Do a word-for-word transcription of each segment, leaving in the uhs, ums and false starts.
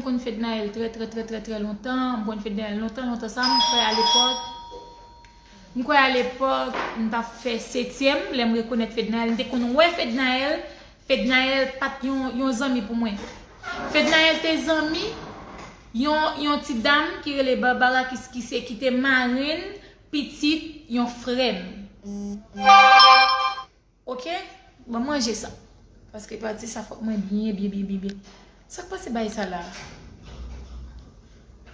konn Fednaelle trè, trè, trè, trè, trè lontan. M konn Fednaelle lontan, lontan sa. M kwè alepòk, m kwè alepòk, m t ap fè setyèm, lè m rekonèt Fednaelle. M te konn wè Fednaelle. Fednaelle pa t yon, yon zanmi pou mwen. Fednaelle te zanmi yon, yon ti dam ki rele Barbara, ki, ki se, ki te marenn pitit yon frè m. Oke? Ban m ranje sa. Paske pati sa fòk mwen byen, byen, byen, byen, byen. Sa k pase bay sa la?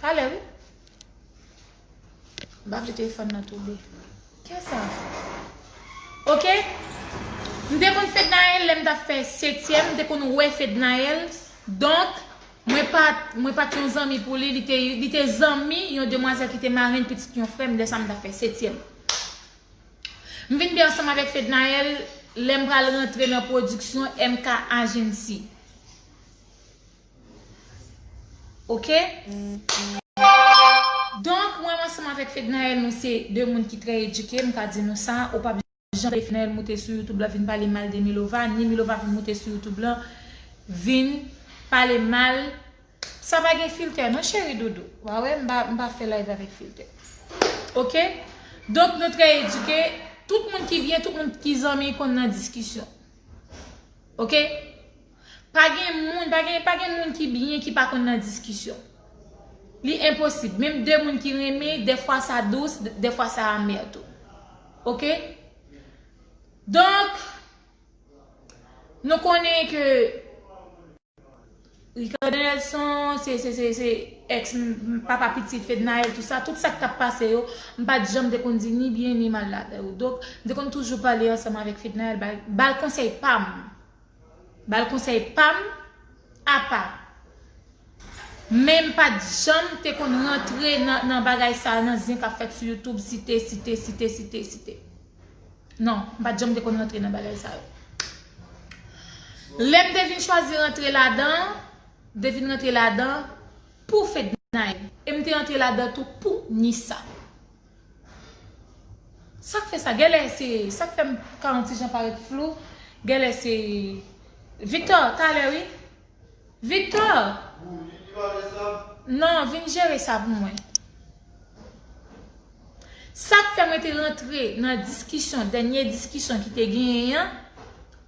Talè, wi. M pa vle telefòn nan tonbe. Kiyès sa? Oke? M te konn Fednaelle lè m t ap fè setyèm, m te konn wè Fednaelle. Donk, mwen pa, mwen pa t yon zanmi pou li, li te, li te zanmi yon demwazèl ki te marenn pitit yon frè m lè sa m t ap fè setyèm. M vin byen ansanm avèk Fednaelle lè m pral rantre nan pwodiksyon M K Agency. Oke? Donk, mwen ansanm avèk Fednaelle, nou se de moun ki trè edike, m ka di nou sa, ou p ap janm tande Fednaelle moute sou YouTube la vin pale mal de Milova, ni Milova vin moute sou YouTube la vin pale mal. Sa pa gen filtè non, cheri doudou. Wa wè, m pa, m pa fè live avèk filtè. Oke? Donk, nou trè edike. Tout moun ki byen, tout moun ki zanmi konn nan diskisyon. Oke? Pa gen moun, pa gen, pa gen moun ki byen ki pa konn nan diskisyon. Li enposib. Menm de moun ki renmen, dèfwa sa dous, dèfwa sa amè tou. Oke? Donk, nou konnen ke Ricardo Nelson, se, se, se, se ex m, papa pitit Fednaelle, tout sa, tout sa k t ap pase yo, m pa t janm te konn di ni byen ni mal ladan yo. Donk, m te konn toujou pale ansanm avèk Fednaelle, ba, ba l konsèy pa m. Ba l konsèy pa m, apa. Men m pa t janm te konn rantre nan, nan bagay sa, nan zen k ap fèt sou YouTube, site, site, site, site, site. Non, m pa t janm te konn rantre nan bagay sa yo. Lè m te vin chwazi rantre ladan, m te vin rantre ladan pou Fednaelle. E m te rantre ladan tou pou Nissa. Sa k fè sa? Genlè se, sa k fè m ka yon ti jan parèt flou? Genlè se Victor, talè wi. Victor! Non, vin jere sa pou mwen. Sa k fè mwen te rantre nan diskisyon, dènye diskisyon ki te genyen an,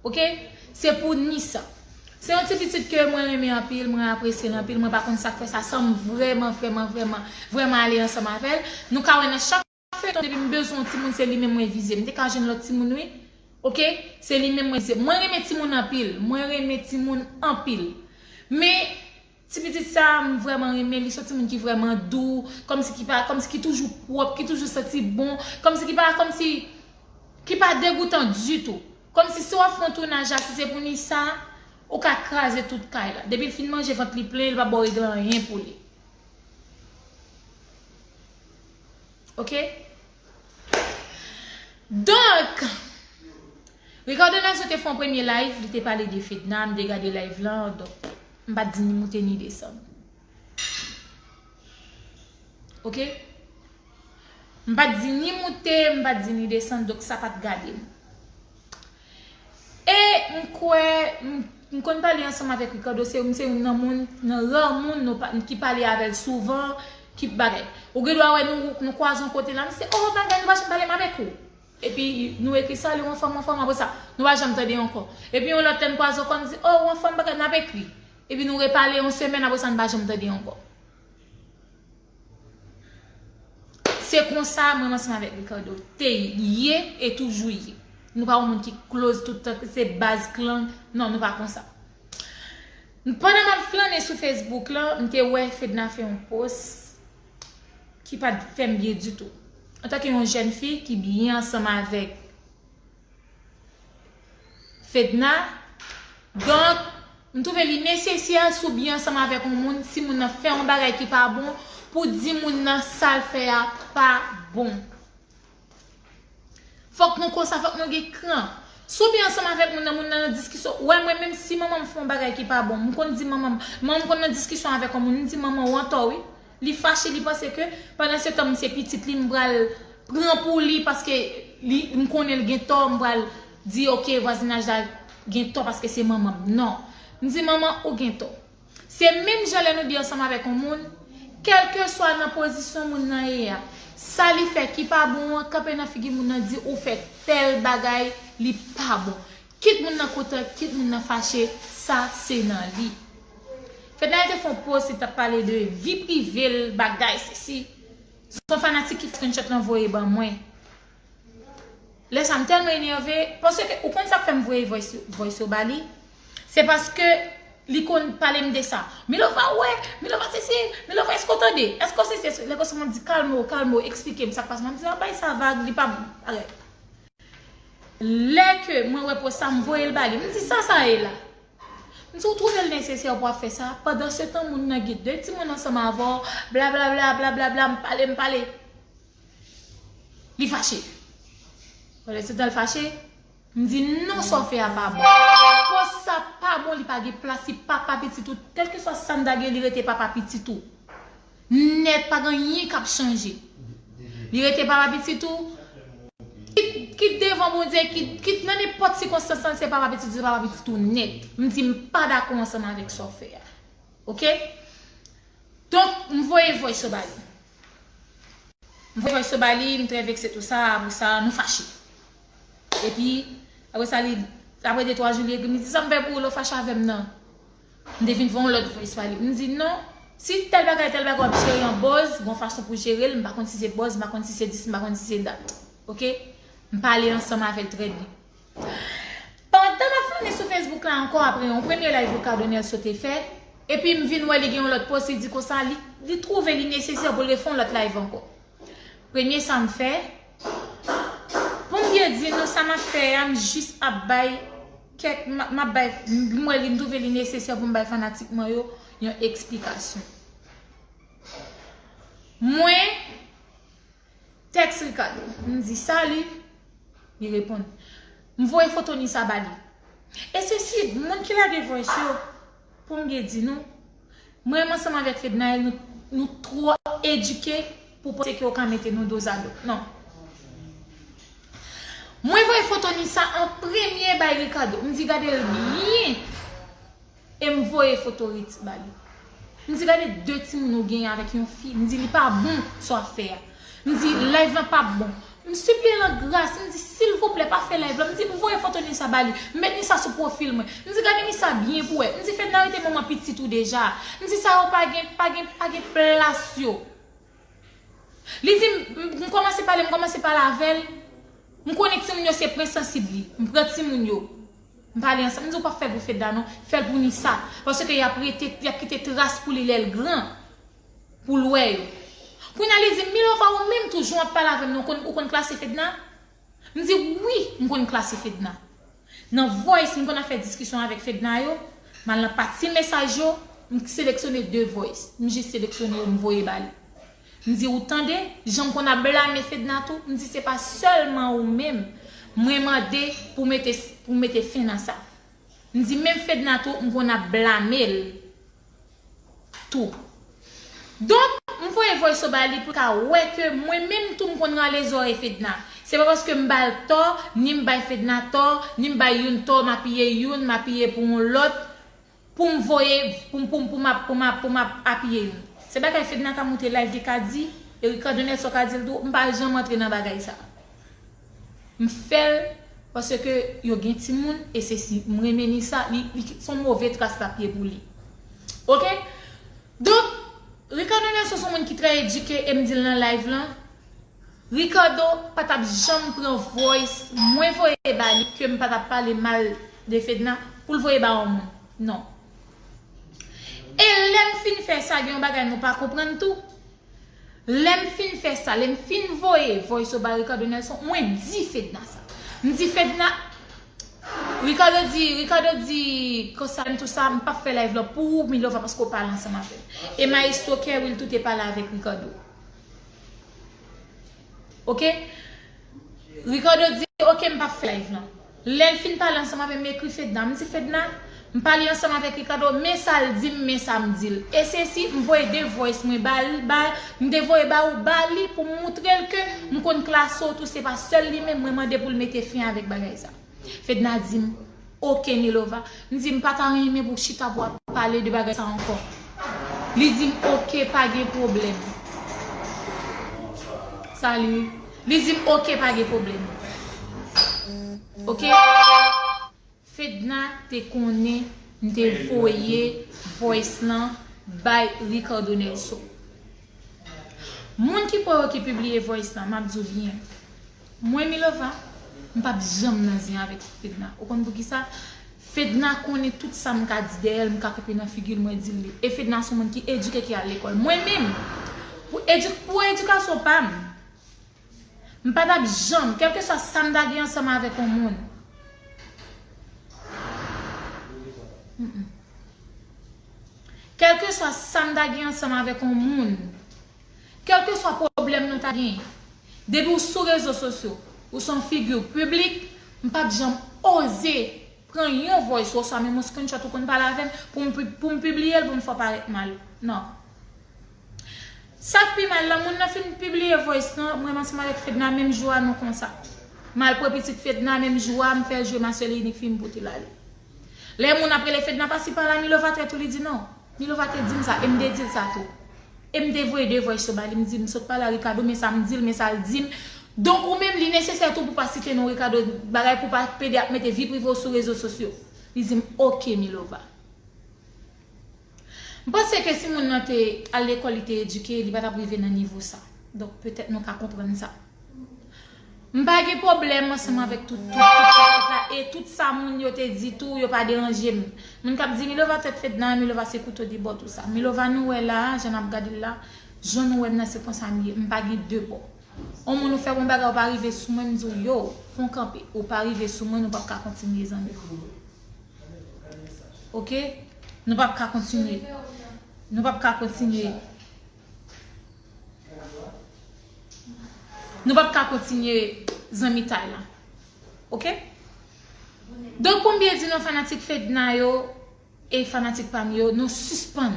oke, se pou Nissa. Se yon ti pitit ke mwen renmen anpil, mwen apresye l anpil, mwen pa konn sa k fè sa, san m vrèman, vrèman, vrèman, vrèman ale ansanm avè l. Nou ka wè nan chak feyton, depi m bezwen yon timoun, se li menm mwen vize. M te ka jwenn lòt timoun, wi. Oke? Se li menm mwen vize. Mwen renmen timoun anpil. Mwen renmen timoun anpil. Men, ti pitit sa, m vrèman renmen li. Se yon timoun ki vrèman dou. Kòmsi ki pa, kòmsi ki toujou pwòp, ki toujou santi bon. Kòmsi ki pa, kòmsi ki pa degoutan ditou. Kòmsi si w ap fè yon tounaj la, si se pou Nissa, ou ka kraze tout kay la. Depi l fin manje, vant li plen, li p ap ba w regle anyen pou li. Oke? Donk, Ricardo Nelson te fè yon premye live, li te pale de Fedna, m te gade live lan, donk, m pa t di ni moute ni desann. Oke? M pa t di ni moute, m pa t di ni desann, donk sa pa t gade m. E m kwè, m, m konn pale ansanm avèk Ricardo, se, m se youn nan moun, nan ra moun nou pa, ki pale avè l souvan, ki bagay. Ou gen dwa wè nou, nou kwaze yon kote la, m se, oh, bagay, nou pa janm pale m avèk ou. Epi nou ekri, "Salut, w anfòm, w anfòm," apre sa, nou pa janm tande ankò. Epi yon lòt lè n kwaze ankò, n di, "Oh, w anfòm," bagay, n ap ekri. Epi nou repale yon semèn, apre sa, n pa janm tande ankò. Se konsa mwen ansanm avèk Ricardo te ye e toujou ye. Nou pa yon moun ki close tout tan, se baz klan. Non, nou pa konsa. Pandan m ap flannen sou Facebook lan, m te wè Fedna fè yon post ki pa t fè m byen ditou. Antanke yon jèn fi ki byen ansanm avèk Fedna. Donk, m twouve li nesesè si w byen ansanm avèk yon moun, si moun nan fè yon bagay ki pa bon, pou di moun nan sa l fè a pa bon. Fòk nou konsa, fòk nou gen kran. Si w byen ansanm avèk moun nan, moun nan nan diskisyon, w wè mwen menm si manman m fè yon bagay ki pa bon, m konn di manman m, manman m konn nan diskisyon avèk yon moun, m di manman w antò wi. Li fache, li panse ke pandan se tan m se pitit li, m pral pran pou li paske li, m konnen l gen tò, m pral di, "Oke, vwazinaj la gen tò paske se manman m." Non. M di, "Manman, ou gen tò." Se menm jan lè nou byen ansanm avèk yon moun, kèlkeswa nan pozisyon moun nan ye a, sa li fè ki pa bon an, kanpe nan figi moun nan, di ou fè tèl bagay, li pa bon. Kit moun nan kontan, kit moun nan fache, sa se nan li. Fednaelle te fè yon post, li t ap pale de vi prive l, bagay, sesi. Se yon fanatik ki screenshot lan voye ban mwen. Lè sa m tèlman enève, paske ou konn sa k fè m voye voice, voice yo ba li? Se paske li konn pale m de sa. Milova, wè, Milova sesi, Milova, èske w tande? Èske w sesi? Lè konsa m ap di, kalme w, kalme w, eksplike m sa k pase. M ap di, bay sa vag, li pa, lè ke mwen wè post sa, m voye l ba li. M di, sa sa ye la? M di, ou twouve l nesesè pou w ap fè sa? Pandan se tan, moun nan gen de timoun ansanm avè w, blablabla, blablabla, m pale, m pale. Li fache. Pandan se tan, l fache. M di, non, sa w fè a pa bon. Post sa pa bon, li pa gen plas, li papa pitit ou. Kèlkeswa sa m ta gen, li rete papa pitit ou. Nèt, pa gen anyen k ap chanje. Li rete papa pitit ou. Kit, kit devan Bondye, kit, kit nan nenpòt sikonstans lan, se papa pitit ou, se papa pitit ou nèt. M di, m pa dakò ansanm avèk sa w fè a. Oke? Donk, m voye voice yo ba li. M voye voice yo ba li, m trè vekse tou sa, apre sa, nou fache. Epi, apre sa, li, apre de twa jou, li ekri m, li di, sa m fè pou ou, lè w fache avè m nan? M te vin fè yon lòt voice pa li. M di, non, si tèl bagay, tèl bagay w ap jere an buzz, gon fason pou jere l, m pa konn si se buzz, m pa konn si se dis, m pa konn si se dat. Oke? M pale ansanm avè l trè byen. Pandan m ap flane sou Facebook la ankò, apre yon premye live Ricardo Nelson te fè, epi m vin wè li gen yon lòt post, li di konsa, li, li twouve li nesesè pou l refè yon lòt live ankò. Premye sa m fè, pou m byen di nou, sa m ap fè a, m jis ap bay kèk, m, m ap bay, m wè li, m twouve li nesesè pou m bay fanatik mwen yo yon eksplikasyon. Mwen, tèks Ricardo, m di, sali, li reponn. M voye foto Nisa ba li. E sesi, moun ki lage voice yo, pou m byen di nou, mwen menm ansanm avèk Fednaelle, nou, nou twò edike pou panse ke yo ka mete nou dozado. Non. Mwen voye foto Nisa an premye bay Ricardo. M di, gade l byen. E m voye foto Riti ba li. M di, gade de timoun ou genyen avèk yon fi. M di, li pa bon sa w ap fè a. M di, live lan p ap bon. M sipliye l an gras, m di, silvouplè, pa fè live la. M di, m voye foto Nisa ba li. M met Nisa sou pwofil mwen. M di, gade Nisa byen pou wè. M di, Fedna rete manman pitit ou deja. M di, sa yo pa gen, pa gen, pa gen plas yo. Li di, m, m, m kòmanse pale, m kòmanse pale avè l. M konnen timoun yo se pwen sansib li. M pran timoun yo. M pale ansanm. M di, ou p ap fè l pou Fedna non. Fè l pou Nisa. Paske y ap rete, y ap kite tras pou li lè l gran. Pou l wè yo. Kounye a li di m, Milova, ou menm tou, jan w ap pale avè m nan, ou konn, ou konn klase Fedna? M di, wi, m konn klase Fedna. Nan voice, m konn ap fè diskisyon avèk Fedna yo, m al nan pati mesaj yo, m seleksyone de voice. M jis seleksyone yo, m voye ba li. M di, ou tande, jan m konn ap blame Fedna tou, m di, se pa sèlman ou menm, mwen mande pou mete, pou mete fen nan sa. M di, menm Fedna tou, m konn ap blame l. Tou. Donk, m voye voice yo ba li pou l ka wè ke mwen menm tou m konn rale zòrèy Fedna. Se pa paske m ba l tò, ni m bay Fedna tò, ni m bay youn tò, m apiye youn, m apiye pou yon lòt, pou m voye, pou m, pou m, pou m ap, pou m ap, pou m ap apiye youn. Se bagay Fedna ka moute live li ka di, e Ricardo Nelson ka di l tou, m pa janm antre nan bagay sa. M fè l paske yo gen timoun, e se si m renmen Nisa, li, li, se yon move tras l ap ye pou li. Oke? Donk, Ricardo Nelson se yon moun ki trè edike, e m di l nan live lan, Ricardo pa t ap janm pran voice mwen voye ba li, ke m pa t ap pale mal de Fedna, pou l voye ba yon moun. Non. E lè m fin fè sa, gen yon bagay nou pa konprann tou. Lè m fin fè sa, lè m fin voye voice yo ba Ricardo Nelson, mwen di Fedna sa. M di Fedna, Ricardo di, Ricardo di, konsa, m tou sa, m p ap fè live la pou ou, Milova, paske w pale ansanm avè m. E Maestro Kerwil tou te pale avèk Ricardo. Oke? Ricardo di, oke, m p ap fè live lan. Lè l fin pale ansanm avè m, m ekri Fedna. M di, Fedna, m pale ansanm avèk Ricardo, men sa l di m, men sa m di l. E sesi, m voye de voice mwen ba l, ba, m te voye ba ou, ba li pou m moutre l ke m konn klase w tou, se pa sèl li menm, mwen mande pou l mete fen avèk bagay sa. Fedna di m, "Ok, Milova." M di, "M pa ta renmen pou w chita pou w ap pale de bagay sa ankò." Li di m, "Ok, pa gen pwoblèm." Salut. Li di m, "Ok, pa gen pwoblèm." Ok? Fedna te konnen m te voye voice lan bay Ricardo Nelson. Moun ki pa wè ki pibliye voice lan, m ap di w byen. Mwen, Milova, m p ap janm nan zen avèk Fedna. Ou konn poukisa? Fedna konnen tout sa m ka di dèyè l, m ka kanpe nan figi l, mwen di l li. E Fedna se yon moun ki edike, ki al lekòl. Mwen menm, pou edi-, pou edikasyon pa m, m pa t ap janm, kèlkeswa sa m ta gen ansanm avèk yon moun. Mm-mm. Kèlkeswa sa m ta gen ansanm avèk yon moun, kèlkeswa pwoblèm nou ta genyen, depi w sou rezo sosyo, ou se yon figi piblik, m p ap janm oze pran yon voice ou oswa menm yon screenshot ou konn pale avè m pou m pi-, pou m pibliye l pou m fè w parèt mal. Non. Sa k pi mal la, moun nan fin pibliye voice lan, mwen ansanm avèk Fedna menm jou a, nou konsa. M al pran pitit Fedna menm jou a, m fè l jwe ma sœur inik fi, m pote l ale. Lè moun ap rele Fedna pase pa la, Milova trèt ou, li di non. Milova te di m sa, e m te di l sa tou. E m te voye de voice yo ba li, m di, "M sot pale a Ricardo, men sa m di l, men sa l di m." Donk, ou menm, li nesesè tou pou pa site non Ricardo, bagay pou pa pede ap mete vi prive w sou rezo sosyo. Li di m, "Ok, Milova." M panse ke si moun nan te al lekòl, li te edike, li pa t ap rive nan nivo sa. Donk, petèt nou ka konprann sa. M pa gen pwoblèm ansanm avèk tout, tout, tout sa fèt la, e tout sa moun yo te di tou, yo pa deranje m. Moun k ap di, "Milova trèt Fedna, Milova se kouto de bò, tou sa." Milova nou wè la, jan n ap gade l la, jan nou wè m nan, se konsa m ye. M pa gen de bò. On moun ou fè yon bagay, ou pa rive sou mwen, m di w, "Yo, fè w kanpe, ou pa rive sou mwen, nou p ap ka kontinye zanmi." Ok? Nou p ap ka kontinye. Nou p ap ka kontinye. Nou p ap ka kontinye zanmitay la. Ok? Donk, pou m byen di nou, fanatik Fedna yo e fanatik pa m yo, nou sispann.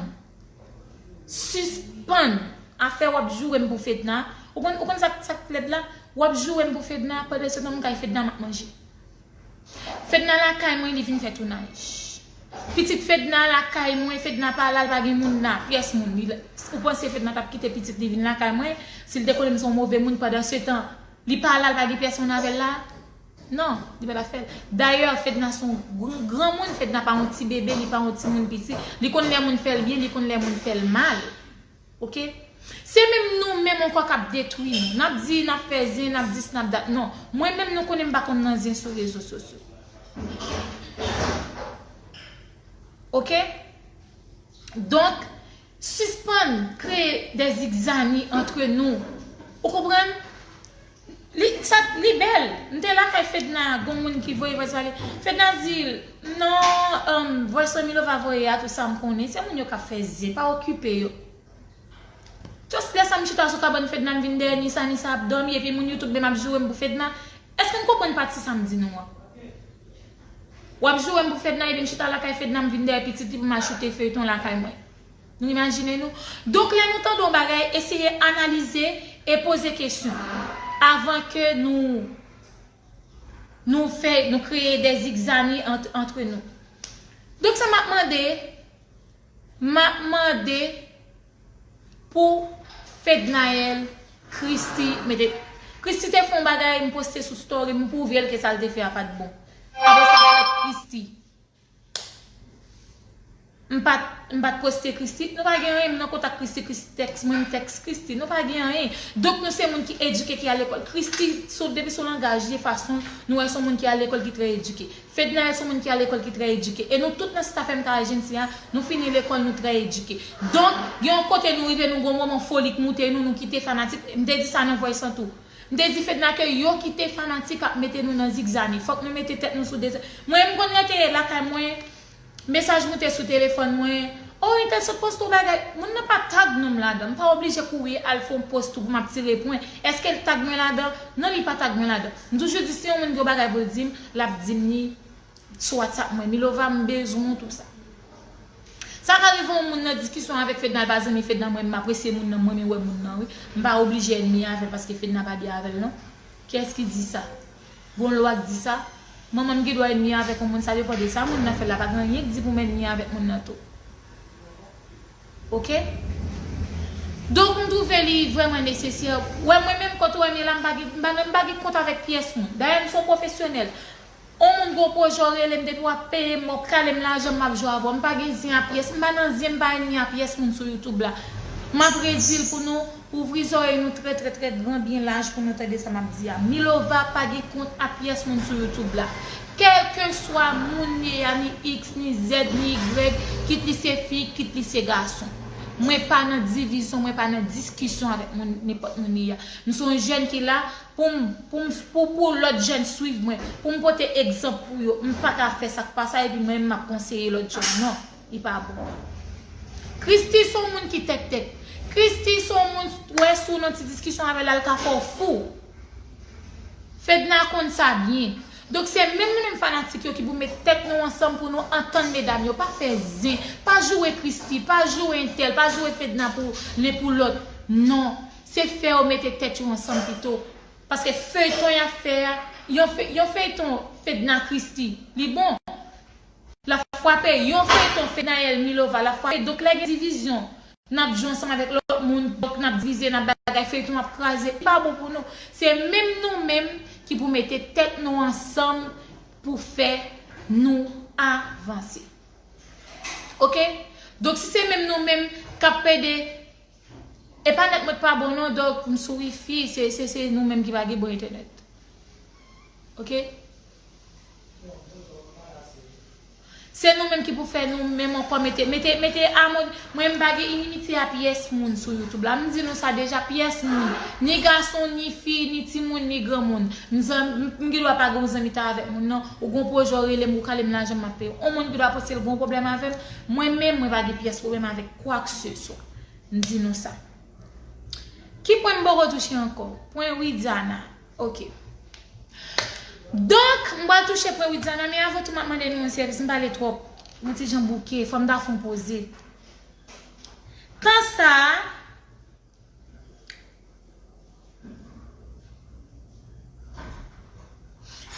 Sispann afè w ap joure m pou Fedna. Ou konn, ou konn sa, sa k lèd la? W ap joure m pou Fedna, pandan se tan m kay Fedna m ap manje. Fedna lakay mwen, li vin fè tounaj. Pitit Fedna lakay mwen, Fedna pa la, l pa gen moun la, pyès moun. Li, ou panse Fedna t ap kite pitit li vin lakay mwen? Si l te konnen m se yon move moun, pandan se tan, li pa la, l pa gen pyès moun avè l la? Non, li pa t ap fè l. Dayè, Fedna se yon gran, granmoun, Fedna pa yon ti bebe, li pa yon timoun piti. Li konn lè moun fè l byen, li konn lè moun fè l mal. Ok? Se menm nou menm ankò k ap detwi nou. N ap di, n ap fè zen, n ap di s, n ap dat. Non. Mwen menm, nou konnen m pa konn nan zen sou rezo sosyo. Ok? Donk, sispann kreye de zigzani antre nou. Ou konprann? Li, sa, li bèl. M te lakay Fedna, gon moun ki voye voice ba li. Fedna di l, "Non, um, voice Milova voye a, tou sa m konnen. Se moun yo k ap fè zen, pa okipe yo." Just lè sa m chita sou kabann Fedna, m vin dèyè Nisa, Nisa ap dòmi, epi moun YouTube menm ap joure m pou Fedna. Èske n konprann pati sa m di nou an? W ap joure m pou Fedna, epi m chita lakay Fedna, m vin dèyè pitit li pou m al choute feyton lakay mwen. Nou imajine nou? Donk, lè nou tande yon bagay, eseye analize e poze kesyon avan ke nou, nou fè, nou kreye de zigzani ant, antre nou. Donk, sa m ap mande, m ap mande pou Fednaelle, Christie, mete, Christie te fè yon bagay, m poste sou story, m pwouve l ke sa l te fè a pa t bon. Apre sa, fòt Christie. M pa t, m pa t poste Christie. Nou pa gen anyen, m nan kontak Christie, Christie tèks mwen, m tèks Christie. Nou pa gen anyen. Donk, nou se moun ki edike, ki al lekòl. Christie, sou, depi sou langaj li, fason, nou wè se yon moun ki al lekòl, ki trè edike. Fednaelle se yon moun ki al lekòl, ki trè edike. E nou tout nan Staff M K Agency a, nou fini lekòl, nou trè edike. Donk, gen yon kote nou rive, nou gon moman foli k moute nou, nou kite fanatik. M te di sa nan voice lan tou. M te di Fedna ke yo kite fanatik ap mete nou nan zigzani. Fòk nou mete tèt nou sou de. Mwen, m konn lè te lakay mwen, mesaj moute sou telefòn mwen. "Oh, entèl sot poste yon bagay." Moun nan pa tag non m ladan. M pa oblije kouri al fè yon post tou pou m ap tire pwen. Èske l tag mwen ladan? Non, li pa tag mwen ladan. M toujou di, si yon moun gen yon bagay pou l di m, l ap di m li sou WhatsApp mwen, "Milova, m bezwen w," tou sa. Sa ka rive yon moun nan diskisyon avèk Fedna, l pa zanmi Fedna, mwen, m apresye moun nan, m renmen wè moun nan, wi. M pa oblije ènmi avè l paske Fedna pa byen avè l, non. Kiyès ki di sa? Gon lwa k di sa? Manman m gen dwa ènmi avèk yon moun, sa depann de sa moun nan fè l la, pa gen anyen k di pou m ènmi avèk moun nan tou. Oke? Donk, m twouve li vrèman nesesè. Wè, mwen menm, kote w wè m ye la, m pa gen, m pa, m pa gen kont avèk pyès moun. Dayè, m se yon pwofesyonèl. On moun gen yon pwojè w rele m, depi w ap peye m, w ap kale m lajan, m ap jwe avè w. M pa gen zen a pyès, m pa nan zen, m pa ènmi a pyès moun sou YouTube la. M ap redi l pou nou ouvri zòrèy nou trè, trè, trè gran, byen laj pou nou tande sa m ap di a. Milova pa gen kont a pyès moun sou YouTube la. Kèlkeswa moun li ye a, ni X, ni Z, ni Y, kit li se fi, kit li se gason. Mwen pa nan divizyon, mwen pa nan diskisyon avèk moun, nenpòt moun li ye a. M se yon jèn ki la pou m, pou m, pou, pou lòt jèn swiv mwen, pou m pote egzanp pou yo. M pa ka fè sa k pa sa, epi mwen menm m ap konseye lòt jèn. Non, li pa bon. Christy se yon moun ki tèt tèt. Christy se yon moun, wè, si w nan ti diskisyon avè l, l ka fè w fou. Fedna konn sa byen. Donk, se menm nou menm fanatik yo ki pou met tèt nou ansanm pou nou antann medam yo. Pa fè zen. Pa joure Christy, pa joure entèl, pa joure Fedna pou len pou lòt. Non. Se fè yo mete tèt yo ansanm pito. Paske feyton y ap fè a, yon fe-, yon feyton Fedna Christy, li bon. L ap frape, yon feyton Fednaelle Milova, l ap frape. Donk, lè gen divizyon, n ap jwe ansanm avèk lòt moun, donk n ap divize, n ap bagay, feyton ap kraze. Li pa bon pou nou. Se menm nou menm ki pou mete tèt nou ansanm pou fè nou avanse. Oke? Donk, si se menm nou menm k ap pede, e pa nèt mwen k pa bon non, donk m sou wifi, se, se, se nou menm ki pa gen bon entènèt. Oke? Se nou menm ki pou fè nou menm ankò mete, mete, mete amon, mwen m pa gen inimitye a pyès moun sou YouTube la. M di nou sa deja, pyès moun. Ni gason, ni fi, ni timoun, ni granmoun. M zanm-, m, m gen dwa pa gen yon zanmitay avèk moun nan. Ou gen yon pwojè w rele m, ou kale m lajan m ap peye w. On moun gen dwa panse l gen yon pwoblèm avè m. Mwen menm, mwen pa gen pyès pwoblèm avèk kwakseswa. M di nou sa. Ki pwen m poko touche ankò? Pwen Widiana. Oke. Donk, m pral touche pwen Widiana, men avan tou, m ap mande nou yon sèvis, m pale twòp. Yon ti jan bouke, fò m ta fè yon poze. Tan sa a,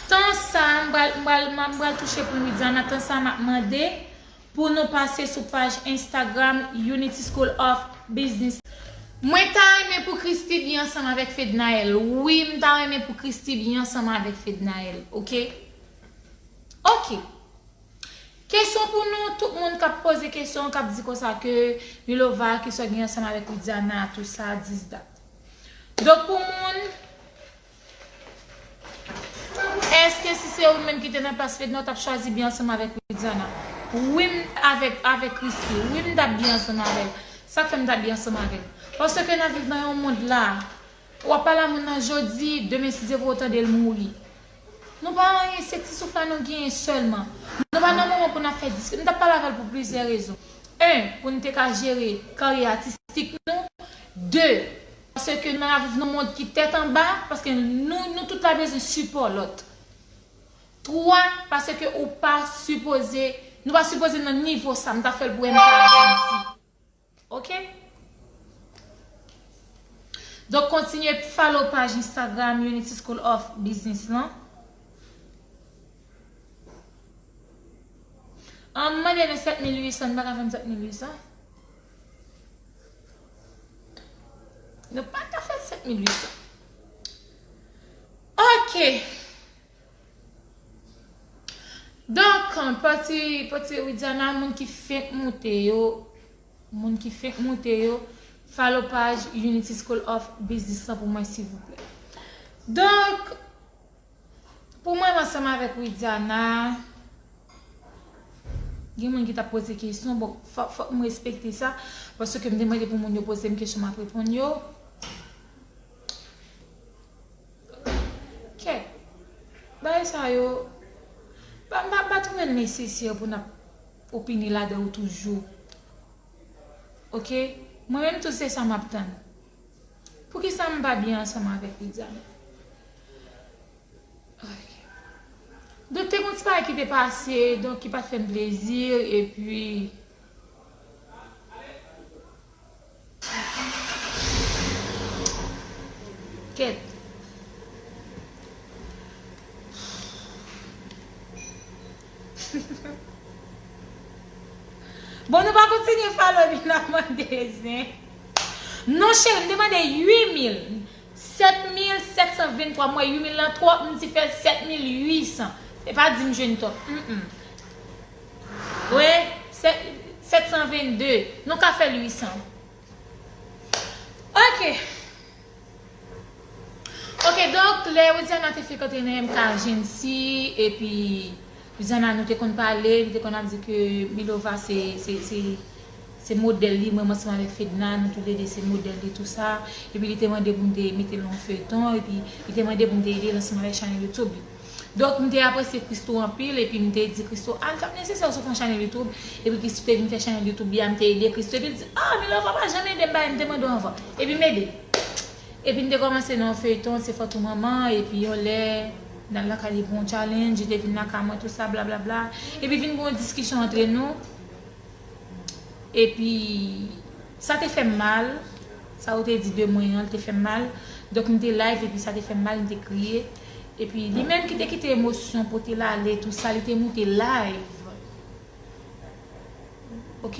Tan sa a, m pral, m pral, m pral touche pou Widiana. Tan sa a, m ap mande pou nou pase sou paj Instagram Unity School of Business. Mwen ta renmen pou Christy byen ansanm avèk Fednaelle. Wi, m ta renmen pou Christy byen ansanm avèk Fednaelle, oke? Oke. Kesyon pou nou, tout moun k ap poze kesyon, k ap di konsa ke Milova, kesyon gen ansanm avèk Widiana, tou sa, dis dat. Donk, pou moun, èske si se ou menm ki te nan plas Fedna, w t ap chwazi byen ansanm avèk Widiana? Wi, m avèk, avèk Christy. Wi, m t ap byen ansanm avè l. Sa k fè m t ap byen ansanm avè l? Paske n ap viv nan yon mond la, w ap pale a moun nan jodi, demen si Dye vle w tande l mouri. Nou pa anyen, se ti souf la nou genyen sèlman. Nou pa nan moman pou n ap fè diskisyon. M t ap pale avè l pou plizyè rezon. En, pou n te ka jere karyè atistik nou. De, paske nou ap viv nan mond ki tèt anba, paske nou, nou tout la bezwen sipò lòt. Twa, paske ou pa sipoze, nou pa sipoze nan nivo sa, m t ap fè l pou M K M C. Oke? Donk, kontinye follow paj Instagram Unity School of Business lan. An, m mande nou sèt mil uit san, nou pa ka fè m sèt mil uit san? Nou pa ka fè sèt mil uit san. Oke. Donk, pati, pati Widiana, moun ki fenk moute yo, moun ki fenk moute yo, follow paj Unity School of Business lan pou mwen, silvouplè. Donk, pou mwen, m ansanm avèk Widiana, gen moun ki t ap poze kesyon, bon, fò, fòk m respekte sa, paske m te mande pou moun yo poze m kesyon, m ap reponn yo. Kèt. Bagay sa yo, pa, pa, pa twouve l nesesè pou n ap opine ladan yo toujou. Oke? Mwen menm tou se sa m ap tann. Poukisa m pa byen ansanm avèk Widiana? Oke. Donk, te gon ti bagay ki te pase, donk, ki pa t fè m plezi, epi, kèt. kòmanse gen follow li nan mande zen. Non, cheri, m te mande uit mil. Sèt mil sèt san venntwa, m wè uit mil lan twòp, m di fè l sèt mil uit san. E pa di m jwenn twòp. Mm, mm. Wi, sèt, sèt san vennde. Nou ka fè l uit san. Ok. Ok, donk, lè Widiana te fèk antre nan M K Agency, epi Widiana, nou te konn pale, li te konn ap di ke Milova se, se, se, se modèl li, mwen, mwen ansanm avèk Fedna, nou toulede se modèl li, tou sa. Epi li te mande pou m te mete l nan feyton, epi li te mande pou m te ede l ansanm avèk chanèl YouTube li. Donk, m te apresye Christo anpil, epi m te di Christo, "Ah, li t ap nesesè w sot fè yon chanèl YouTube." Epi Christo te vin fè chanèl YouTube li a, m te ede Christo, epi l di, "Ah, Milova pa janm ede m, bagay, m te mande w anvan." Epi m ede. Epi n te kòmanse nan yon feyton, se fòt ou manman, epi yon lè, n al lakay li pou yon challenge, li te vin lakay mwen, tou sa, blablabla. Epi vin gen yon diskisyon antre nou. Epi, sa te fè m mal, sa ou te di de mwen an, li te fè m mal. Donk, m te live, epi sa te fè m mal, m te kriye. Epi, li menm ki te kite emosyon pote l ale, tou sa, li te moute live. Ok?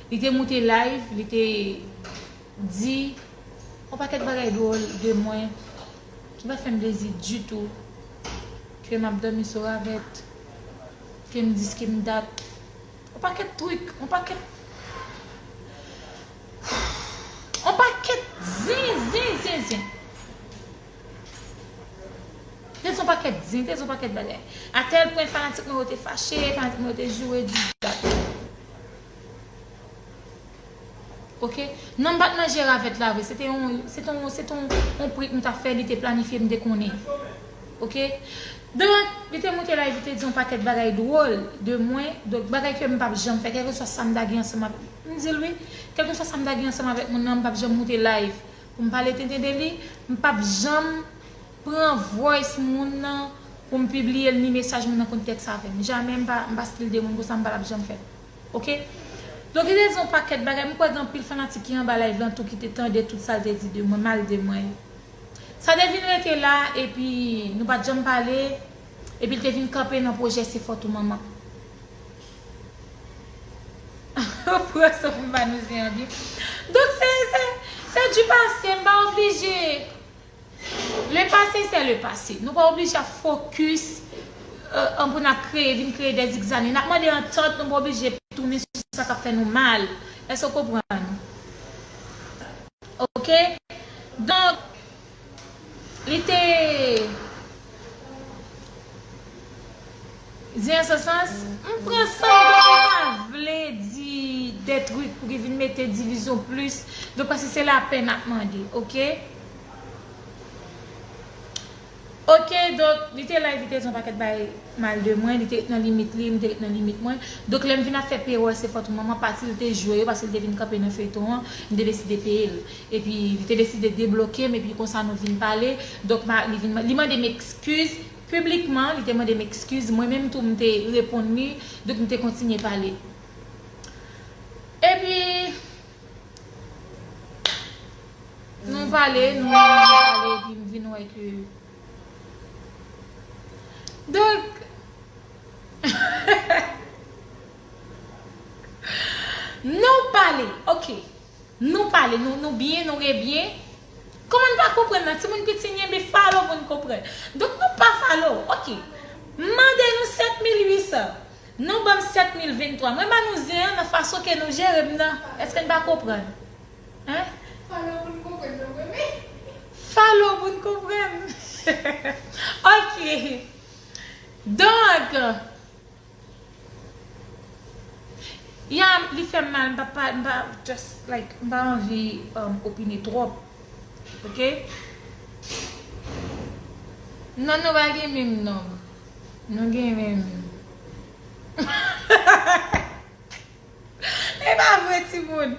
Li te moute live, li te di yon pakèt bagay dwòl de mwen ki pa fè m plezi ditou, ke m ap dòmi sou ravèt, ke m dis, ke m dat. Yon pakèt trik, yon pakèt, yon pakèt zen, zen, zen, zen. Te di yon pakèt zen, te di yon pakèt bagay. A tèl pwen fanatik mwen yo te fache, fanatik mwen yo te joure di dat. Ok? Non, m pa t nan jere avèk la vre. Se te yon, se te yon, se te yon, yon prank m t ap fè, li te planifye, m te konnen. Ok? Donk, li te moute live, li te di yon pakèt bagay dwòl de mwen. Donk, bagay ke m p ap janm fè, kèlkeswa sa m ta gen ansanm avèk, m di l wi, kèlkeswa sa m ta gen ansanm avèk moun nan, m p ap janm moute live pou m pale tenten de li, m p ap janm pran voice moun nan pou m pibliye l, ni mesaj moun nan konn tèks avè m. Jamè m pa, m pa stil de moun konsa, m pa t ap janm fè l. Ok? Donk, li te di yon pakèt bagay. M kwè gen anpil fanatik ki anba live lan tou ki te tande tout sa l te di de mwen, mal de mwen. Sa te vin rete la, epi nou pa t janm pale, epi l te vin kanpe nan pwojè Se Fòt ou Manman. Pran san pou m pa nou zen an byen. Donk, se, se, se du passé, m pa oblije. Le passé, c'est le passé. Nou pa oblije ap fokis, euh, an pou n ap kreye, vin kreye de zigzane. N ap mande antant, nou pa oblije tounen sou sa k ap fè nou mal. Èske w konprann? Ok? Donk, li te di an se sans, m pran san m pa vle di de trik pou ki vin mete divizyon plis. Donk, paske se lapè n ap mande, ok? Ok, donk, li te live, li te di yon pakèt bagay mal de mwen, li te ret nan limit li, m te ret nan limit mwen. Donk, lè m vin ap fè peyòl Se Fòt ou Manman, pati l te jwe yo, paske l te vin kanpe nan feyton an, m te deside peye l. Epi, li te deside debloke m, epi konsa nou vin pale. Donk, ma-, li vin, li mande m ekskiz piblikman, li te mande m ekskiz. Mwen menm tou, m te reponn li, donk m te kontinye pale. Epi, nou pale, nou pale, epi m vin wè ke. Donk, nou pale, ok. Nou pale, nou, nou byen, nou rebyen. Kòman n pa konprann nan? Timoun piti, n gen bi follow pou n konprann. Donk, nou pa follow, ok. M mande nou sèt mil uit san. Nou ban m sèt mil venntwa. Mwen ba nou zen an nan fason ke nou jere m nan. Èske n pa konprann? Hein? Follow pou n konprann, non, mwen menm. Follow pou n konprann. Ok. Donk, ya, li fè m mal, m pa, pa, m pa, just, like, m pa anvi, um, opine twòp. Ok? Non, nou pa gen menm nonm. Nou gen menm. E pa vre, timoun.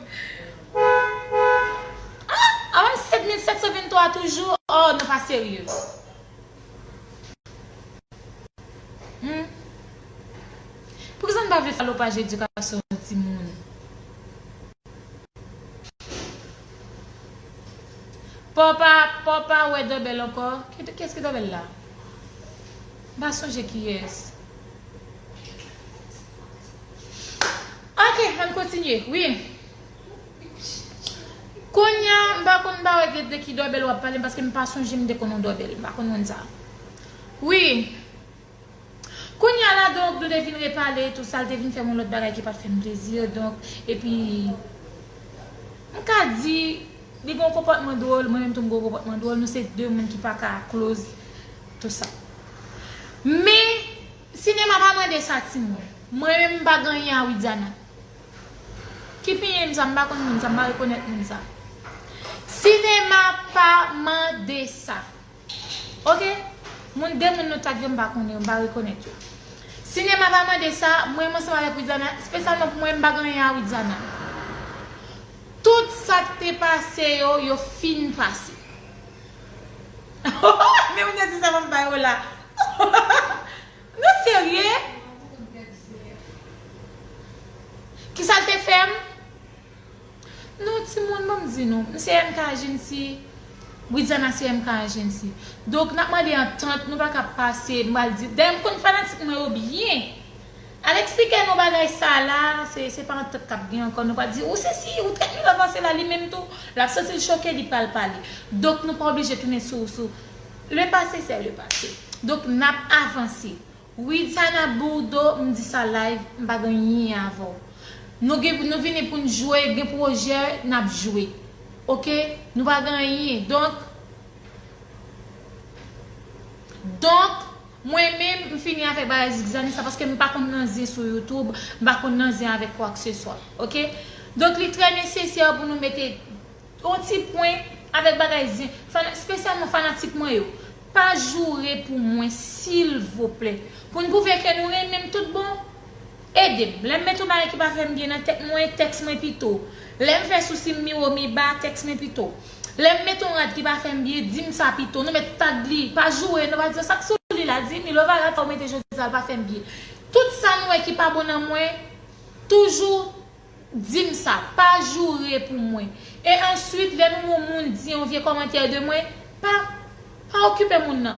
Ah, a ban m sèt mil sèt san venntwa toujou. Oh, nou pa serye. Hmm. Poukisa n pa vle follow paj edikasyon timoun? Pòpa, pòpa wè Dòbèl ankò. Ki, kiyès ki Dòbèl la? M pa sonje kiyès. Ok, Ann kontinye, wi. Kounye a, m pa konn, m pa wè de, de ki dòbèl w ap pale, paske m pa sonje m te konn yon dòbèl. M pa konn moun sa. Wi. Kounye a la, donk, nou te vin repale, tou sa, l te vin fè m yon lòt bagay ki pa t fè m plezi, donk, epi, m ka di, li gen yon konpòtman dwòl, mwen menm tou m gen yon konpòtman dwòl, nou se de moun ki pa ka close, tou sa. Men, sinema pa mande sa, timoun. Mwen menm, m pa gen anyen a Widiana. Ki pinye m sa, m pa konn moun sa, m pa rekonèt moun sa. Sinema pa mande sa. Oke? Moun, de moun nou tag yo, m pa konnen, m pa rekonèt yo. Sinema pa mande sa, mwen, m ansanm avèk Widiana, espesyalman pou mwen, m pa gen anyen a Widiana. Tout sa k te pase yo, yo fin pase. Men moun yo di sa, m ap ba yo la. Nou serye? Kisa l te fè m? Non, timoun, ban m di nou. M se M K Agency. Widiana se M K Agency. Donk, n ap mande antant, nou pa ka pase, m pral di. Dayè, m konn fanatik mwen yo byen. Al eksplike nou bagay sa la, se, se pa antant k ap gen ankò. Nou pral di, ou se si, ou trèt Milova se la, li menm tou, l ap santi l choke, li pral pale. Donk, nou pa oblije tounen sou, sou. Le passé, c'est le passé. Donk, n ap avanse. Widiana Bourdeau, m di sa live, m pa gen anyen avè w. Nou gen, nou vini pou n jwe, gen pwojè, n ap jwe. Oke? Nou pa gen anyen. Donk, donk, mwen menm, m fini avèk bagay zigzani sa, paske m pa konn nan zen sou YouTube, m pa konn nan zen avèk kwa ke se swa. Oke? Donk, li trè nesesè pou nou mete yon ti pwen avèk bagay zen, fana-, espesyalman fanatik mwen yo. Pa joure pou mwen, silvouplè. Pou n pwouve ke nou renmen m tout bon, ede m. Lè m met yon bagay ki pa fè m byen nan tèt mwen, tèks mwen pito. Lè m fè sousi m miwo miba, tèks mwen pito. Lè m met yon rad ki pa fè m byen, di m sa pito. Nou mèt tag li, pa joure, nou pa di sa k sou li la, di Milova rad sa ou mete jodi a, l pa fè m byen. Tout sa nou wè ki pa bon nan mwen, toujou di m sa, pa joure pou mwen. E answit, lè nou wè yon moun di yon vye kòmantè de mwen, pa, pa okipe moun nan.